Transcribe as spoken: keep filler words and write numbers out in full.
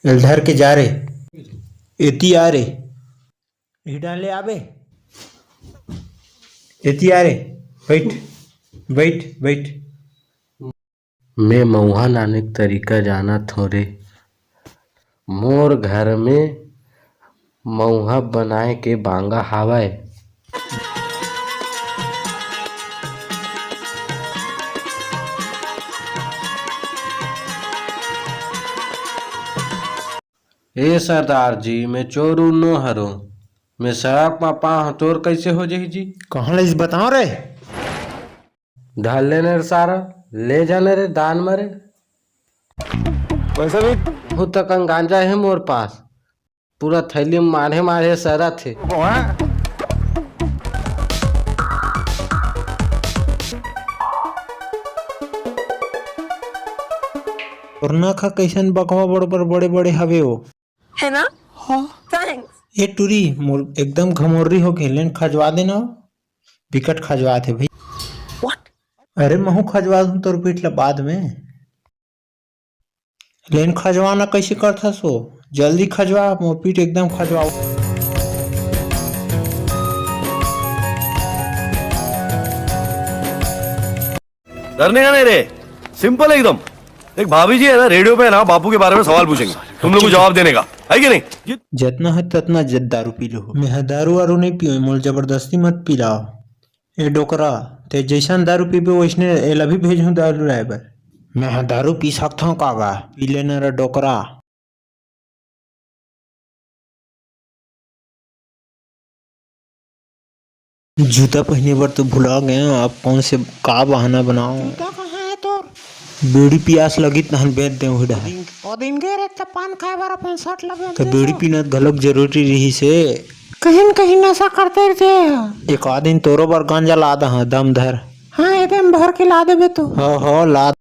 चल धर के जा रे। एती आ रे। इही डाले आबे। एती आ रे। बैठ, बैठ, बैठ। मैं मउहा लाने के तरीका जानत हों रे। मोर घर में मउहा बनाए के बांगा हावय। ए सरदार जी, मैं चोर उर नो हरों। मैं सड़क म पाँव तोर कइसे हो जही जी? कहाँ ले इस बताओ रे? धर लेने रे सारा, ले जाने रे दान मरे। वैसे भी बहुत तक गांजा है मोर पास, पूरा थैली में माढ़े माढ़े सरत हे। तोर नखा कइसन बकवा बड़ बड़ बड़े बड़े हवे ओ। है ना? हाँ। थैंक्स। ए टूरी, मोर एकदम घमोर्री हो गे, लेन खजवा देना। बिकट खजवात हे भाई। What? अरे महू खजवा दूं तोर पीठ ला बाद में। लेन खजवाना कइसे करथस ओ? जल्दी खजवा, मोर पीठ एकदम खजवाओ। डरने का नहीं रे, सिंपल है एकदम। देख भाभी जी है ना, रेडियो पे है ना, बापू के बारे में सवाल पूछेंगे, तुम लोग को जवाब देने का है कि नहीं? जतना है ततना ज-, दारू पी लो। मैं ह दारू वारू नहीं पीऊँ, मोल जबरदस्ती मत पिलाओ। ए डोकरा, ते जैसन दारू पीबे वैसने एला भी भेजहूँ दारू लाए बर। मैं ह दारू पी सकथौं का गा? पी लेना रे डोकरा। जूता पहिने बर तो भुला गया, अब कौन से का बहाना बनाओ? जूता कहाँ है तोर? बीड़ी पियास लगी तहन बेच दे उही डहर। ओ दिन गे रे त पान खाए बर अपन शर्ट ला बेच तो दे बीड़ी तो। पीना घलोक जरूरी रही से। कहीं न कहीं नशा करते रहिथे। एक आध दिन तोरो बर गांजा ला दहा, दम धर। हाँ, एकदम भर के ला देबे तो। हो, हो, ला।